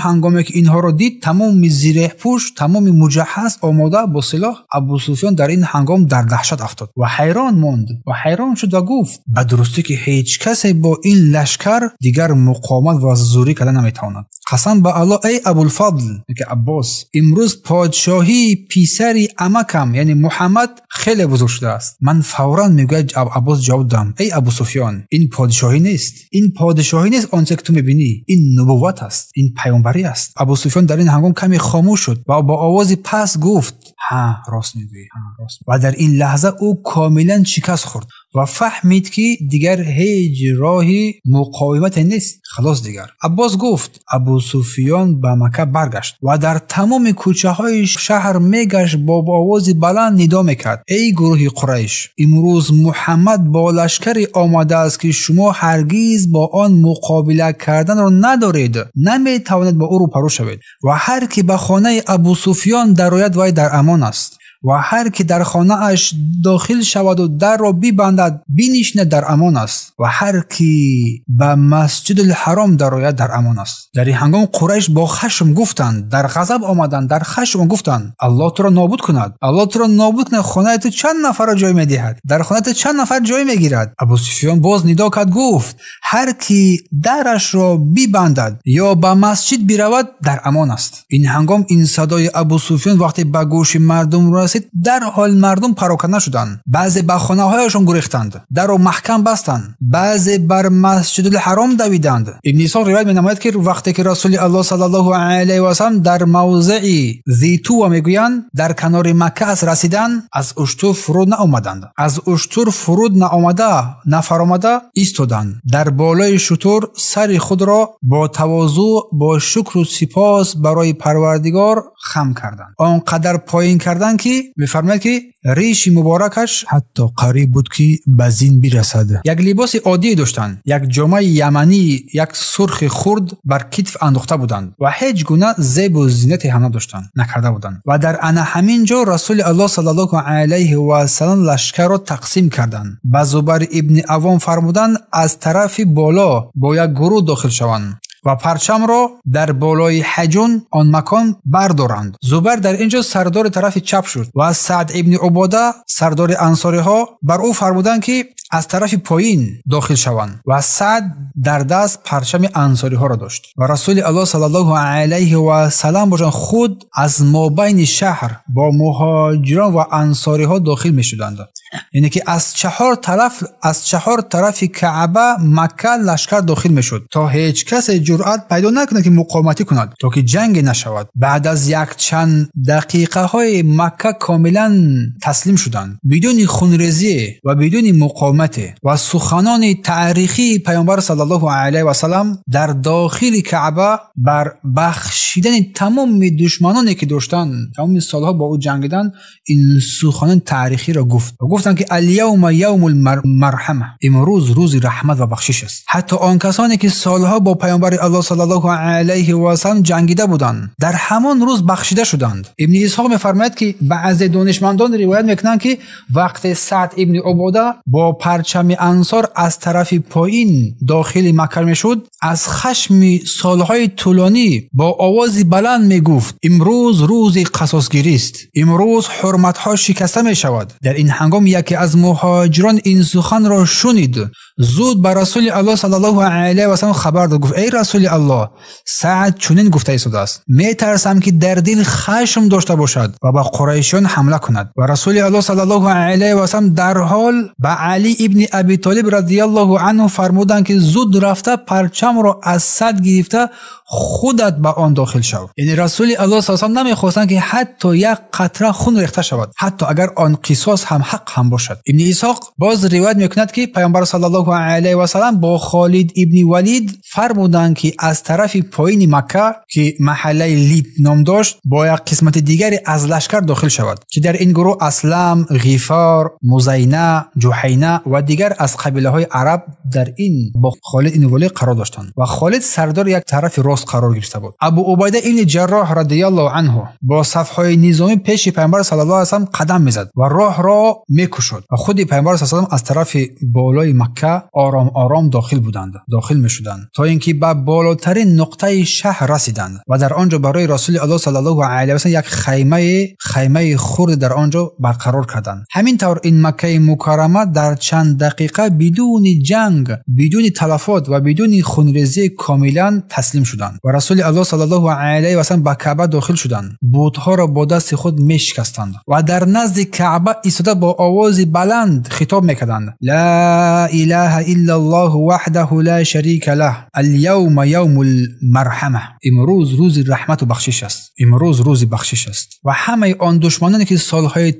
ҳангоме ки инҳоро дид, тамоми зиреҳпӯш, тамоми муҷаҳҳаз, омода бо силоҳ, Абу Суфён дар ин ҳангом дар даҳшат афтод ва ҳайрон монд ва ҳайрон шуд ва гуфт: ба дурустӣ ки ҳеҷ касе бо ин лашкар дигар муқовимат ва зӯрӣ карда наметавонад. Қасам ба Аллоҳ, эй Абулфадл, ки Аббос, имрӯз подшоҳии писари амакам, яъне Муҳаммад, хеле бузург шудааст. Ман фавран, мегӯяд Аббос, ҷавоб додам: эй Абу Суфён, ин подшоҳӣ нест, ин подшоҳӣ нест он чизе ки ту мебинӣ, ин нубувват аст, ин паёмбарӣ аст. Абу Суфён дар ин ҳангом каме хомӯш шуд ва бо овози пас гуфт: ҳа, рост мегӯӣ, ҳа, рост. Ва дар ин лаҳза ӯ комилан шикаст хӯрд ва фаҳмид ки дигар ҳеҷ роҳи муқовимате нест, халос дигар. Аббос гуфт: Абу Суфён ба Макка баргашт ва дар тамоми кӯчаҳои шаҳр мегашт, бо овози баланд нидо мекард: эй гурӯҳи Қурайш, имрӯз Муҳаммад бо лашкаре омадааст ки шумо ҳаргиз бо он муқобила карданро надоред, наметавонед бо ӯ рӯпарӯ шавед. Ва ҳар ки ба хонаи Абу Суфён дарояд, вай дар амон аст, ва ҳар ки дар хонааш дохил шавад ва дарро бибандад, бинишинад, дар амон аст, ва ҳар ки ба Масҷидулҳаром дарояд, дар амон аст. Дар ин ҳангом Қурайш бо хашм гуфтанд, дар ғазаб омаданд, дар хашм гуфтанд: Аллоҳ туро нобуд кунад, Аллоҳ туро нобуд кунад, хонаи ту чанд нафарро ҷой медиҳад, дар хонаи ту чанд нафар ҷой мегирад? Абу Суфён боз нидо кард, гуфт: ҳар ки дарашро бибандад ё ба масҷид биравад, дар амон аст. Ин ҳангом ин садои Абу Суфён вақте ба гӯши мардум расид, дарҳол мардум пароканда шуданд. Баъзе ба хонаҳояшон гурехтанд, дарро маҳкам бастанд, баъзе бар Масҷидулҳаром давиданд. Ибни Исҳоқ ривоят менамояд ки вақте ки Расули Аллоҳ саллаллоҳу алайҳи васаллам дар мавзеи Зитува мегӯянд, дар канори Макка аст, расиданд, аз уштур фуруд наомаданд. Аз уштур фуруд наомада, нафаромада истоданд. Дар болои шутур сари худро бо тавозӯъ, бо шукру сипос барои Парвардигор хам карданд. Он қадар поин карданд ки мефармояд ки риши муборакаш ҳатто қариб буд ки ба зин бирасад. Як либоси оддӣ доштанд, як ҷомаи яманӣ, як сурхи хурд бар китф андохта буданд ва ҳеҷ гуна зебу зинате ҳам надоштанд, накарда буданд. Ва дар ана ҳамин ҷо Расули Аллоҳ саллаллоҳу алайҳи васаллам лашкарро тақсим карданд. Ба Зубайр ибни Авом фармуданд аз тарафи боло бо як гурӯҳ дохил шаванд ва парчамро дар болои ҳаҷун он макон бардоранд. Зубайр дар ин ҷо сардори тарафи чап шуд ва Саъд ибни Убода, сардори ансориҳо, бар ӯ фармуданд ки аз тарафи поин дохил шаванд ва Саъд дар даст парчами ансориҳоро дошт. Ва Расули Аллоҳ саллаллоҳу алайҳи васаллам бошанд худ аз мобайни шаҳр бо муҳоҷирон ва ансориҳо дохил мешуданд. Яъне ки аз чаҳор тарафи Каъба, Макка лашкар дохил мешуд, то ҳеҷ касе ҷуръат пайдо накунад ки муқовиматӣ кунад, то ки ҷанге нашавад. Баъд аз якчанд дақиқаҳои Макка комилан таслим шуданд, бидуни хунрезӣ ва бидуни муқовимате. Ва суханони таърихии Паёмбар саллаллоҳу алайҳи васаллам дар дохили Каъба бар бахшидани тамоми душманоне ки доштанд, тамоми солҳо бо ӯ ҷангиданд, ин суханони таърихиро гуфт ва гуфтанд ки аляума яумул марҳама, имрӯз рӯзи раҳмат ва бахшиш аст. Ҳатто он касоне ки солҳо бо Паёмбари Аллоҳ саллаллоҳу алайҳи васаллам ҷангида буданд, дар ҳамон рӯз бахшида шуданд. Ибни Исҳоқ мефармояд ки баъзе донишмандон ривоят мекунанд ки вақте Саъд ибни Убода бо парчами ансор аз тарафи поин дохили Макка мешуд, аз хашми солҳои тӯлонӣ бо овози баланд мегуфт: имрӯз рӯзи қасосгирист, имрӯз ҳурматҳо шикаста мешавад. Дар ин ҳангом яке аз муҳоҷирон ин суханро шунид, зуд ба Расули Аллоҳ саллаллоҳу алайҳи васаллам хабар дод, гуфт: эй Расули Аллоҳ, Саъд чунин гуфта истодааст, метарсам ки дар дил хашм дошта бошад ва ба қурайшиён ҳамла кунад. Ва Расули Аллоҳ саллаллоҳу алайҳи васаллам дарҳол ба Алӣ ибни Аби Толиб радиаллоҳу анҳу фармуданд ки зуд рафта парчамро аз Саъд гирифта худат ба он дохил шав. Яъне Расули Аллоҳ саллаллоҳу алайҳи васаллам намехостанд ки ҳатто як қатра хун рехта шавад, ҳатто агар он қисос ҳам ҳақ ҳам бошад. Ибни Исҳоқ боз ривоят мекунад, ки Паёмбар саллаллоҳу алайҳи васаллам бо Холид ибни Валид фармуданд, ки аз тарафи поини Макка, ки маҳаллаи Лид ном дошт, бо як қисмати дигаре аз лашкар дохил шавад, ки дар ин гурӯҳ Аслам, Ғифор, Музайна, Ҷуҳайна ва дигар аз қабилаҳои араб дар ин бо Холид ибни Валид қарор доштанд ва Холид сардори як тарафи рост қарор гирифта буд. Абу Убайда ибни Ҷарроҳ радияллоҳу анҳу бо сафҳои низомӣ пеши Паёмбар саллаллоҳу алайҳи васаллам қадам мезад ва роҳро мекушод ва худи Паёмбар саллаллоҳу алайҳи васаллам аз тарафи болои Макка ором ором дохил буданд, дохил мешуданд, то инки ба болотарин нуқтаи шаҳр расиданд ва дар он ҷо барои Расули Аллоҳ саллаллоҳу алайҳи васаллам як хаймаи хурд дар он ҷо барқарор карданд. Ҳамин тавр ин Маккаи Мукаррама дар чанд дақиқа бидуни ҷанг, бидуни талафот ва бидуни хунрезӣ комилан таслим шуданд ва Расули Аллоҳ саллаллоҳу алайҳи васаллам ба Каъба дохил шуданд. Бутҳоро бо дасти худ мешикастанд ва дар назди Каъба истода бо овози баланд хитоб мекарданд: Ла илаҳа иллаллоҳ ваҳдаҳу ла шарика лаҳ, ал-явма явмул марҳама. Имрӯз рӯзи раҳмату бахшиш аст, имрӯз рӯзи бахшиш аст. Ва ҳамаи он душманоне ки солҳои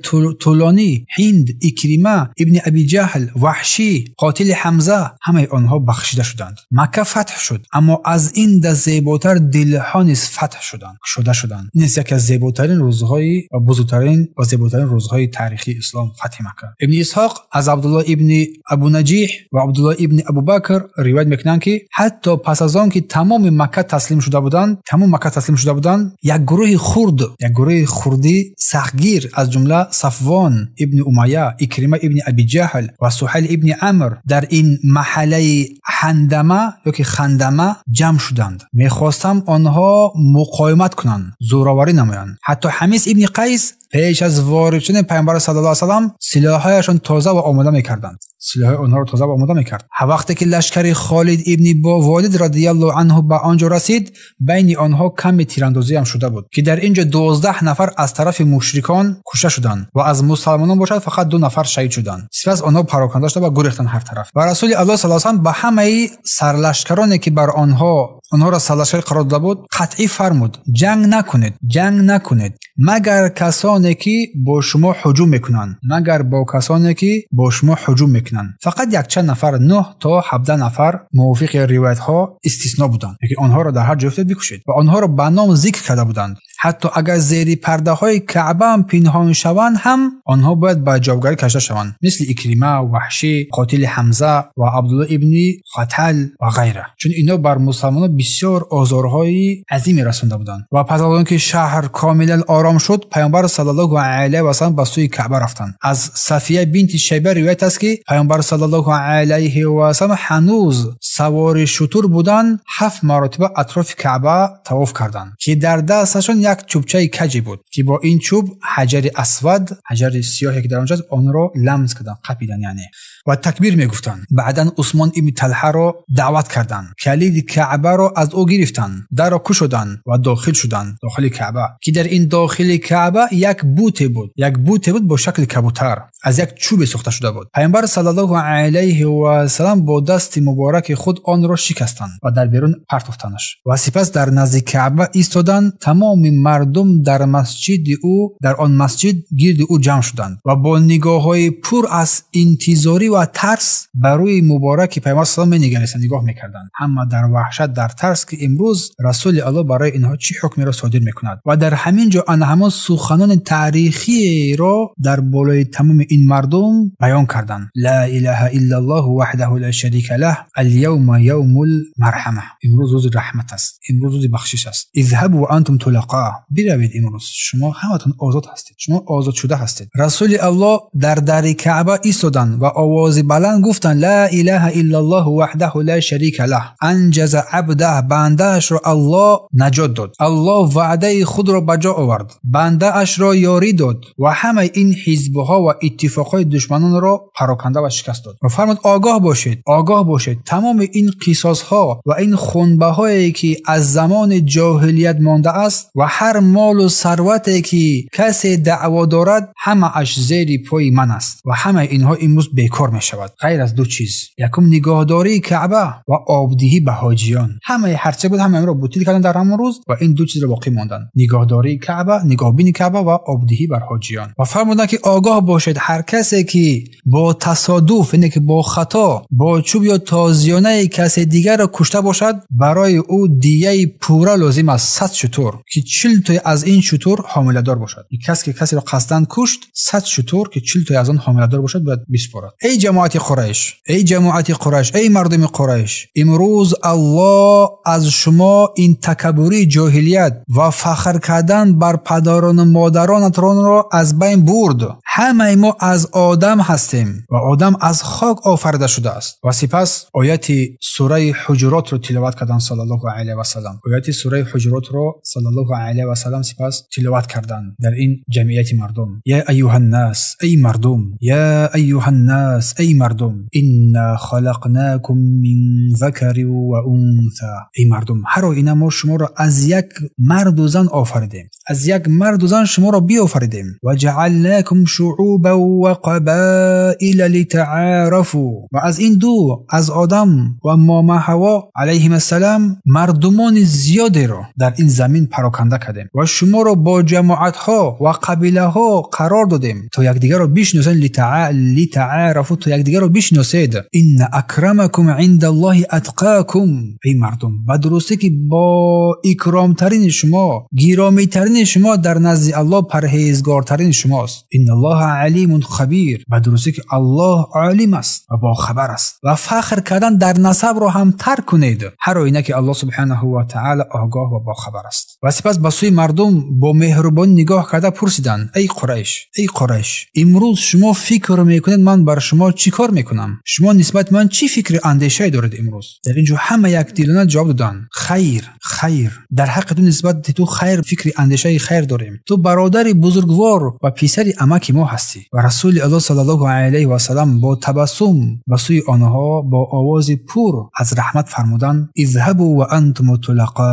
тӯлонӣ Ҳинд, Икрима, ибни Аби Ҷаҳл, Ваҳшӣ, қотили Ҳамза, ҳамаи онҳо бахшида шуданд. Макка фатҳ шуд, аммо аз ин да зеботар дилҳо низ фатҳ шуданд, кушода шуданд. Ин аст яке аз зеботарин рӯзҳои ва бузургтарин ва зеботарин рӯзҳои таърихии ислом, фатҳи Макка. Ибни Исҳоқ аз Абдуллоҳ ибни Абу Наҷиҳ ва Абдуллоҳ ибни Абубакр ривоят мекунанд, ки ҳатто пас аз он ки тамоми Макка таслим шуда буданд, тамоми Макка таслим шуда буданд, як гурӯҳи хурд, як гурӯҳи хурди сахтгир аз ҷумла Сафвон ибни Умайя, Икрима ибни Аби Ҷаҳл ва Суҳайл ибни Амр дар ин маҳаллаи Ҳандама ё ки Хандама ҷамъ шуданд. Мехостам онҳо муқовимат кунанд, зӯроварӣ намоянд. Ҳатто Ҳамис ибни Қайс пеш аз ворид шудани Паёмбар саллаллоҳу алайҳи васаллам силоҳҳояшон тоза ва омода мекарданд. Силоҳҳои онҳоро тоза ва омода мекард. Вақте ки лашкари Холид ибни Валид радияллоҳу анҳу ба он ҷо расид, байни онҳо каме тирандозӣ ҳам шуда буд, ки дар ин ҷо 12 нафар аз тарафи мушрикон кушта шуданд ва аз мусалмонон бошад фақат 2 нафар шаҳид шуданд. Сипас онҳо пароканда шуда ва гурехтанд ҳар тараф. Ва Расули Аллоҳ саллаллоҳу алайҳи васаллам ба ҳамаи сарлашкароне ки бар онҳоро сарлашкар қарор дода буд, қатъӣ фармуд: ҷанг накунед, ҷанг накунед, магар касоне ки бо шумо ҳуҷум мекунанд, магар бо касоне ки бо шумо ҳуҷум мекунанд. Фақат якчанд нафар, 9 то 17 нафар мувофиқи ривоятҳо истисно буданд, ки онҳоро дар ҳар ҷой бикушед ва онҳоро ба ном зикр карда буданд. Ҳатто агар зери пардаҳои Каъба ҳам пинҳон шаванд ҳам, онҳо бояд ба ҷавобгарӣ кашида шаванд, мисли Икрима, Ваҳшӣ, қотили Ҳамза ва Абдуллоҳ ибни Хатал ва ғайра, чун инҳо бар мусалмонон бисёр озорҳои азиме расонда буданд. Ва пас аз он ки шаҳр комилан ором шуд, Паёмбар саллаллоҳу алайҳи васаллам ба сӯи Каъба рафтанд. Аз Сафия бинти Шайба ривоят аст, ки Паёмбар саллаллоҳу алайҳи васаллам ҳанӯз савори шутур буданд, 7 маротиба атрофи Каъба тавоф карданд, ки дар дасташон як чӯбчаи каҷе буд, ки бо ин чӯб ҳаҷари асвад, ҳаҷари сиёҳе ки дар онҷо аст, онро ламс карданд, қапиданд яъне, ва такбир мегуфтанд. Баъдан Усмон ибни Талҳаро даъват карданд, калиди Каъбаро аз ӯ гирифтанд, дарро кушоданд ва дохил шуданд дохили Каъба, ки дар ин дохили Каъба як буте буд, як буте буд бо шакли кабутар, аз як чӯбе сохта шуда буд. Паёмбар саллаллоҳу алайҳи васаллам бо дасти мубораки худ онро шикастанд ва дар берун партофтанаш ва сипас дар назди Каъба истоданд. Тамоми мардум дар масҷиди ӯ, дар он масҷид гирди ӯ ҷамъ шуданд ва бо нигоҳҳои пур аз интизорӣ ва тарс ба рӯи мубораки Паёмбар саллаллоҳу алайҳи васаллам менигаристанд, нигоҳ мекарданд. Ҳама дар ваҳшат, дар тарс, ки имрӯз Расули Аллоҳ барои инҳо чӣ ҳукмеро содир мекунад. Ва дар ҳамин ҷо ана ҳамон суханони таърихиро дар болои тамоми ин мардум баён карданд: Ла илаҳа иллаллоҳ ваҳдаҳу ла шарика лаҳ, ал-явма явмул марҳама. Имрӯз рӯзи раҳмат аст, имрӯз рӯзи бахшиш аст. Изҳабу ва антум тулақо, биравед имрӯз шумо ҳаматон озод ҳастед, шумо озод шуда ҳастед. Расули Аллоҳ дар дари Каъба истоданд ва овози баланд гуфтанд: Ла илаҳа иллаллоҳ ваҳдаҳу ла шарика лаҳ, анҷаза абдаҳ, бандаашро Аллоҳ наҷот дод, Аллоҳ ваъдаи худро ба ҷо овард, бандаашро ёрӣ дод ва ҳамаи ин ҳизбҳо ва иттифоқҳои душманонро пароканда ва шикаст дод. Ва фармуд: огоҳ бошед, огоҳ бошед, тамоми ин қисосҳо ва ин хунбаҳое ки аз замони ҷоҳилият мондааст ва ҳар молу сарвате ки касе даъво дорад, ҳамааш зери пои ман аст ва ҳамаи инҳо имрӯз бекор такрор мешавад, ғайр аз ду чиз. Якум, нигоҳдории Каъба ва обдиҳӣ ба ҳоҷиён. Ҳамаи ҳарче буд ҳамаи онро ботил карданд дар ҳамон рӯз ва ин ду чизро боқӣ монданд: нигоҳдории Каъба, нигоҳбини Каъба ва обдиҳӣ бар ҳоҷиён. Ва фармуданд ки огоҳ бошед, ҳар касе ки бо тасодуф, яъне ки бо хато, бо чӯб ё тозиёнаи касе дигарро кушта бошад, барои ӯ дияи пурра лозим аст, 100 шутур, ки 40 тои аз ин шутур ҳомиладор бошад. Ин кас ки касеро қасдан кушт, 100 шутур ки 40 тои аз он ҳомиладор бошад бояд биспорад. Эй ҷамоати Қурайш, эй ҷамоати Қурайш, эй мардуми Қурайш, имрӯз Аллоҳ аз шумо ин такаббури ҷоҳилият ва фахр кардан бар падарону модаронатонро аз байн бурд. Ҳамаи мо аз Одам ҳастем ва Одам аз хок офарида шудааст. Ва сипас ояти сураи Ҳуҷуротро тиловат карданд саллаллоҳу алайҳи васаллам. Ояти сураи Ҳуҷуротро саллаллоҳу алайҳи васаллам сипас тиловат карданд дар ин ҷамъияти мардум. Я айюҳаннас, эй мардум, я айюҳаннас, эй мардум, инна халақнакум мин закарин ва унса. Эй мардум, ҳар оина мо шуморо аз як марду зан офаридем, аз як марду зан шуморо биофаридем. Ва ҷаалнакум шуъубан ва қабаила литаарафу. Ва аз ин ду, аз Одам ва мома Ҳаво алайҳим ассалам, мардумони зиёдеро дар ин замин пароканда кардем ва шуморо бо ҷамоатҳо ва қабилаҳо қарор додем то якдигарро бишносед. Литаарафу, то якдигарро бишносед. Инна акрамакум индаллоҳи атқакум. Эй мардум, ба дурустӣ ки бо икромтарини шумо, гиромитарини шумо дар назди Аллоҳ парҳезгортарини шумост. Инналлоҳа алимун хабир. Ба дурустӣ ки Аллоҳ олим аст ва бохабар аст. Ва фахр кардан дар насабро ҳам тарк кунед, ҳар оина ки Аллоҳ субҳанаҳу ва таъала огоҳ ва бохабар аст. Ва сипас ба сӯи мардум бо меҳрубонӣ нигоҳ карда пурсиданд: эй Қурайш, эй Қурайш, имрӯз шумо фикр мекунед ман бар шумо чӣ кор мекунам? Шумо нисбат ман чӣ фикри андешае доред имрӯз? Дар ин ҷо ҳама якдилона ҷавоб доданд: хайр, хайр, дар ҳаққи ту нисбат ту хайр, фикри андешаи хайр дорем. Ту бародари бузургвор ва писари амаки мо ҳастӣ. Ва Расули Аллоҳ саллаллоҳу алайҳи васаллам бо табассум ба сӯи онҳо бо овози пур аз раҳмат фармуданд: изҳабу ва антум тулақо.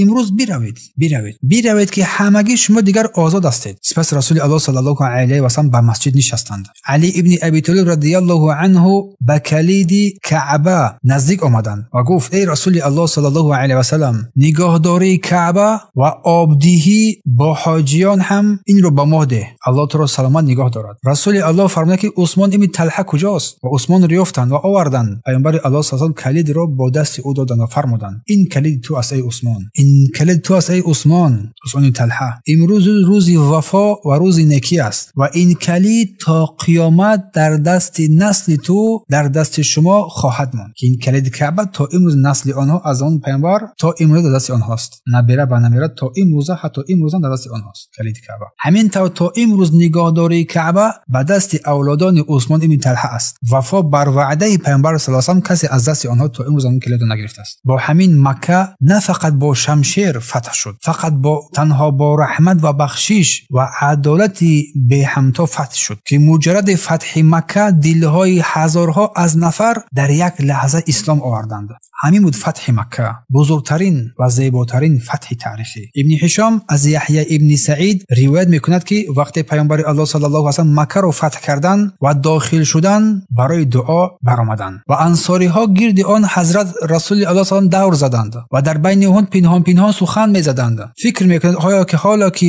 Имрӯз биравед, биравед, биравед ки ҳамагӣ шумо дигар озод ҳастед. Сипас Расули Аллоҳ саллаллоҳу алайҳи васаллам ба масҷид нишастанд. Али ибни Аби Толиб радияллоҳу анҳу ба калиди Каъба наздик омаданд ва гуфт: эй Расули Аллоҳ саллаллоҳу алайҳи васаллам, нигоҳдории Каъба ва обдиҳӣ бо ҳоҷиён ҳам инро ба мо деҳ, Аллоҳ туро саломат нигоҳ дорад. Расули Аллоҳ фармуд ки Усмон ибни Талҳа куҷост? Ва Усмонро ёфтанд ва оварданд. Паёмбари Аллоҳ саллаллоҳу алайҳи васаллам калидро бо дасти ӯ доданд ва фармуданд: ин калиди ту аст, эй Усмон, ин калиди ту аст, эй Усмон, Усмони Талҳа. Имрӯз рӯзи вафо ва рӯзи некӣ аст ва ин калид то қиёмат дар дасти насли ту, дар дасти шумо хоҳад монд. Ки ин калиди Каъба то имрӯз насли онҳо аз он паёмбар то имрӯз дар дасти онҳост. Набера ба набера то имрӯза, ҳатто имрӯза дар дасти онҳост калиди Каъба. Ҳамин тавр то имрӯз нигоҳдории Каъба ба дасти авлодони Усмон ибни Талҳа аст. Вафо бар ваъдаи паёмбар саллаллоҳу алайҳи васаллам касе аз дасти онҳо то имрӯз он калидро нагирифтааст. Бо ҳамин Макка на фақат бо шамшер фатҳ шуд, фақат бо танҳо бо раҳмат ва бахшиш ва адолати беҳамто фатҳ шуд, ки муҷарради фатҳи Макка дилҳои ҳазорҳо аз нафар дар як лаҳза ислом оварданд. Ҳамин буд фатҳи Макка, бузургтарин ва зеботарин фатҳи таърихӣ. Ибни Ҳишом аз Яҳё ибни Саид ривоят мекунад ки вақте паёмбари Аллоҳ саллаллоҳу алайҳи васаллам Маккаро фатҳ карданд ва дохил шуданд, барои дуо баромаданд ва ансориҳо гирди он ҳазрат Расули Аллоҳ саллаллоҳу алайҳи васаллам давр заданд ва дар байни онҳо пинҳон пинҳон сухан мезаданд. Фикр мекунанд оё ки ҳоло ки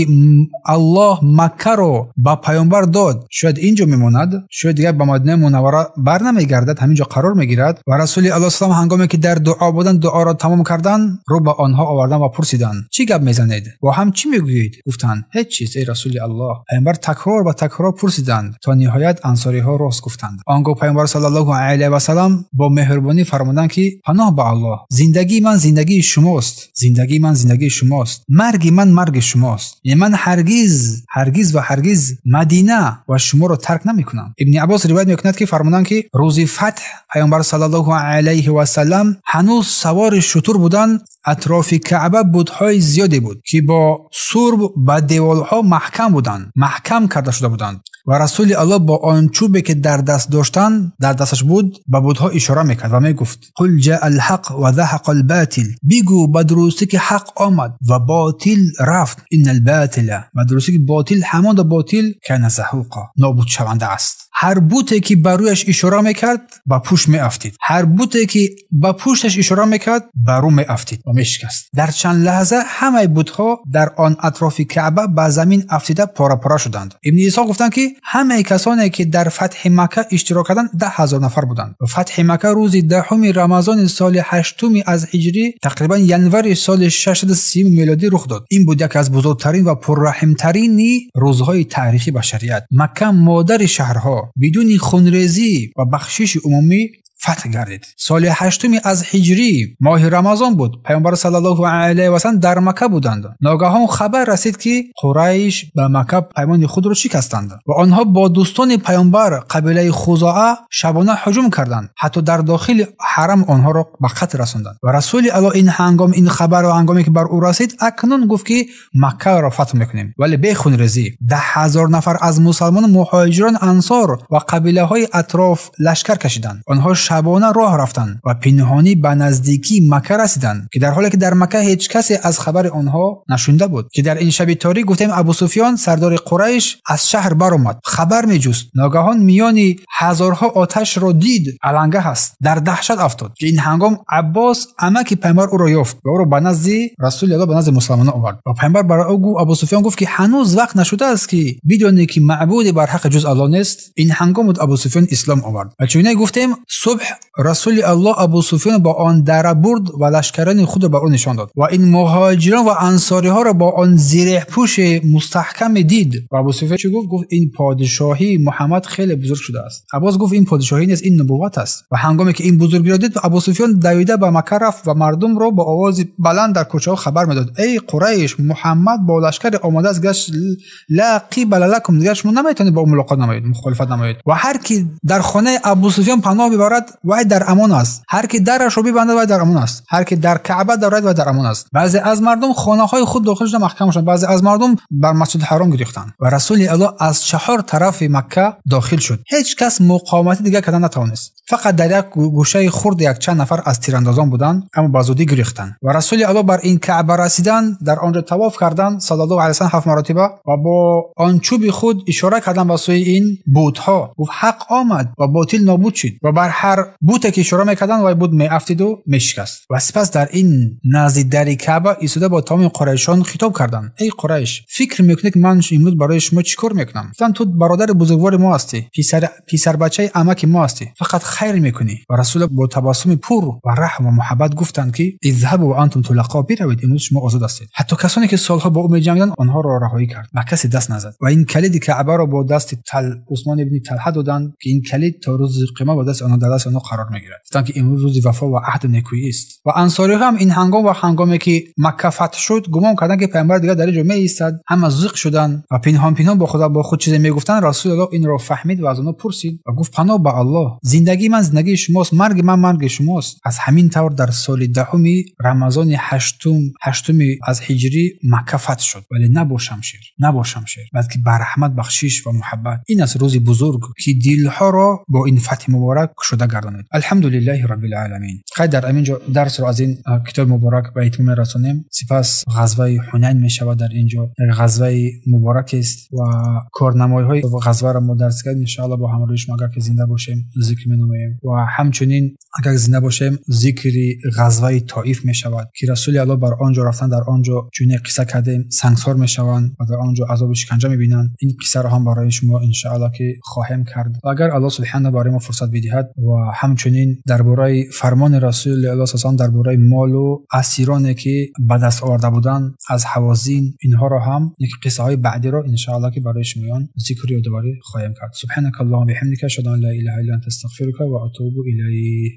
Аллоҳ Маккаро ба паёмбар дод, шояд инҷо мемонад, шояд дигар ба Мадинаи Мунаввара бар намегардад, ҳаминҷо қарор мегирад. Ва Расули Аллоҳ саллаллоҳу алайҳи васаллам ҳангоме ки дар дуо буданд, дуоро тамом карданд, рӯ ба онҳо оварданд ва пурсиданд: чӣ гап мезанед? Бо ҳам чӣ мегӯед? Гуфтанд: ҳеҷ чиз, эй Расули Аллоҳ. Паёмбар такрор ба такрор пурсиданд то ниҳоят ансориҳо рост гуфтанд. Он гоҳ паёмбар саллаллоҳу алайҳи васаллам бо меҳрубонӣ фармуданд ки паноҳ ба Аллоҳ, зиндагии ман зиндагии шумост, зиндагии ман зиндагии шумост, марги ман марги шумост. Яъне ман ҳаргиз, ҳаргиз ва ҳаргиз Мадина ва шуморо тарк намекунам. Ибни Аббос ривоят мекунад ки фармуданд ки рӯзи фатҳ паёмбар саллаллоҳу алайҳи васаллам ҳанӯз савори шутур буданд. Атрофи Каъба бутҳои зиёде буд ки бо сурб ба деворҳо маҳкам буданд, маҳкам карда шуда буданд. Ва Расули Аллоҳ бо он чӯбе ки дар даст доштанд, дар дасташ буд, ба бутҳо ишора мекард ва мегуфт: қул ҷаа алҳақ ва заҳақа алботил. Бигӯ ба дурустӣ ки ҳақ омад ва ботил рафт. Инна алботила, ба дурустӣ ки ботил ҳамон ботил, кана заҳуқа, нобудшаванда аст. Ҳар буте ки ба рӯяш ишора мекард, ба пушт меафтид. Ҳар буте ки ба пушташ ишора мекард, ба рӯ меафтид ва мешикаст. Дар чанд лаҳза ҳамаи бутҳо дар он атрофи Каъба ба замин афтида пора-пора шуданд. Ибни Исҳоқ гуфтанд, ки ҳамаи касоне ки дар фатҳи Макка иштирок карданд 10,000 нафар буданд. Фатҳи Макка рӯзи 10 Рамазони соли 8 аз ҳиҷрӣ, тақрибан январи соли 630 милодӣ рух дод. Ин буд яке аз бузургтарин ва пурраҳмтарини рӯзҳои таърихи башарият. Макка модари шаҳрҳо бидуни хунрезӣ ва бахшиши умумӣ фатҳ гардид. Соли 8 аз ҳиҷрӣ моҳи Рамазон буд. Паёмбар саллаллоҳу алайҳи васаллам дар Макка буданд. Ногаҳон хабар расид, ки Қурайш ба Макка паймони худро шикастанд ва онҳо бо дӯстони паёмбар қабилаи Хузоа шабона ҳуҷум карданд. Ҳатто дар дохили ҳарам онҳоро ба қатл расонданд. Ва Расули Аллоҳ ин ҳангом ин хабарро ҳангоме ки бар ӯ расид, акнун гуфт, ки Маккаро фатҳ мекунем, вале бе хунрезӣ. 10,000 нафар аз мусалмон, муҳоҷирон, ансор ва қабилаҳои атроф лашкар кашиданд. Онҳо шабона роҳ рафтанд ва пинҳонӣ ба наздикии Макка расиданд, ки дар ҳоле ки дар Макка ҳеҷ касе аз хабари онҳо нашунида буд. Ки дар ин шаби торик гуфтем Абу Суфён сардори Қурайш аз шаҳр баромад, хабар меҷуст. Ногаҳон миёни ҳазорҳо оташро дид, аланга ҳаст, дар даҳшат афтод. Ки ин ҳангом Аббос амаки паёмбар ӯро ёфт ва ӯро ба назди Расули Аллоҳ, ба назди мусалмонон овард. Ва паёмбар барои ӯ гуфт, Абу Суфён гуфт, ки ҳанӯз вақт нашудааст, ки бидонӣ ки маъбуде бар ҳақ ҷуз Аллоҳ нест. Ин ҳангом буд Абу Суфён ислом овард. Ва чунин гуфтем, субҳ Расули Аллоҳ Абу Суфён ба он дара бурд ва лашкарони худро ба ӯ нишон дод ва ин муҳоҷирон ва ансориҳоро бо он зиреҳпӯши мустаҳкаме дид. Ва Абу Суфён чӣ гуфт? Гуфт ин подшоҳии Муҳаммад хеле бузург шудааст. Аббос гуфт ин подшоҳӣ нест, ин нубувват аст. Ва ҳангоме ки ин бузургиро дид, Абу Суфён давида ба Макка рафт ва мардумро бо овози баланд дар кӯчаҳо хабар медод: эй Қурайш, Муҳаммад бо лашкаре омадааст, гашт ла қибала лакум, дигар шумо наметавонед бо ӯ мулоқот намоед, мухолифат намоед. Ва ҳар ки дар хонаи Абу Суфён паноҳ бибарад, вай дар амон аст. Ҳар ки дарашро бибандад, вай дар амон аст. Ҳар ки дар Каъба дарояд, вай дар амон аст. Баъзе аз мардум хонаҳои худ дохил шуда маҳкам шуданд, баъзе аз мардум бар Масҷиди Ҳаром гирифтанд. Ва Расули Аллоҳ аз 4 тарафи Макка дохил шуд. Ҳеҷ кас муқовимати дигар карда натавонист. Фақат дар як гӯшаи хурд якчанд нафар аз тирандозон буданд, аммо ба зудӣ гирифтанд. Ва Расули Аллоҳ бар ин Каъба расиданд, дар он ҷо тавоф карданд саллаллоҳу алайҳи васаллам 7 маротиба ва бо он чӯби худ ишора карданд ба сӯи ин бутҳо. Гуфт ҳақ омад ва ботил нобуд шуд. Ва бар ҳар буте ки ишора мекарданд, вай бут меафтиду мешикаст. Ва сипас дар ин назди дари Каъба истода бо тамоми қурайшон хитоб карданд: эй Қурайш, фикр мекунед ки ман имрӯз барои шумо чӣ кор мекунам? Гуфтанд ту бародари бузургвори мо ҳастӣ, писарбачаи амаки мо ҳастӣ, фақат хайр мекунӣ. Ва Расул бо табассуми пур ва раҳм ва муҳаббат гуфтанд, ки изҳабу ва антум тулақо, биравед, имрӯз шумо озод ҳастед. Ҳатто касоне ки солҳо бо ӯ меҷангиданд, онҳоро раҳоӣ кард, ба касе даст назад. Ва ин калиди Каъбаро бо дасти Усмон ибни Талҳа доданд, ки ин калид то рӯзи қиёмат ба дасти онҳо, дар дасти онҳо қарор мегирад. Гуфтанд ки имрӯз рӯзи вафо ва аҳду некӯӣ аст. Ва ансориҳо ҳам ин ҳангом ва ҳангоме ки Макка фатҳ шуд, гумон карданд ки паёмбар дигар дар ин ҷо меистад. Ҳама зиқ шуданд ва пинҳон пинҳон бо худо бо худ чизе мегуфтанд. Расулуллоҳ инро фаҳмид ва аз онҳо пурсид ва гуфт: паноҳ ба Аллоҳ, зиндагии ман зиндагии шумост, марги ман марги шумост. Аз ҳамин тавр дар соли 10 Рамазони 8 аз ҳиҷрӣ Макка фатҳ шуд, вале на бо шамшер, на бо шамшер, балки ба раҳмат, бахшиш ва муҳаббат. Ин аст рӯзи бузург, ки дилҳоро бо ин фатҳи муборак кушода гардонид. Алҳамдулиллаҳи раббил оламин. Хайр, дар ҳамин ҷо дарсро аз ин китоби муборак ба итмом мерасонем. Сипас ғазваи Ҳунайн мешавад. Дар ин ҷо як ғазваи муборак аст ва корнамоиҳои ғазваро мо дарс кардем. Иншоаллоҳ бо ҳамроҳи шумо агар ки зинда бошем зикр менамоем ва ҳамчунин агар зинда бошем зикри ғазваи Тоиф мешавад, ки Расули Аллоҳ бар он ҷо рафтан, дар он ҷо чунин қисса кардем, сангсор мешаванд ва дар он ҷо азоби шиканҷа мебинанд. Ин қиссаро ҳам барои шумо иншоаллоҳ ки хоҳем кард. Ва агар Аллоҳ субҳанаҳу барои мо фурсат бидиҳад ва ҳамчунин дар бораи фармони Расули Аллоҳ саллаллоҳу алайҳи васаллам дар бораи молу асироне ки ба даст оварда буданд аз ҳавозин, инҳоро ҳам қиссаҳои баъдиро иншоаллоҳ ки барои шумоён зикр ёдоварӣ хоҳем кард. Субҳанакаллоҳумма биҳамдика, ашҳаду ан ла илаҳа илла анта, астағфирука ва атубу илайк.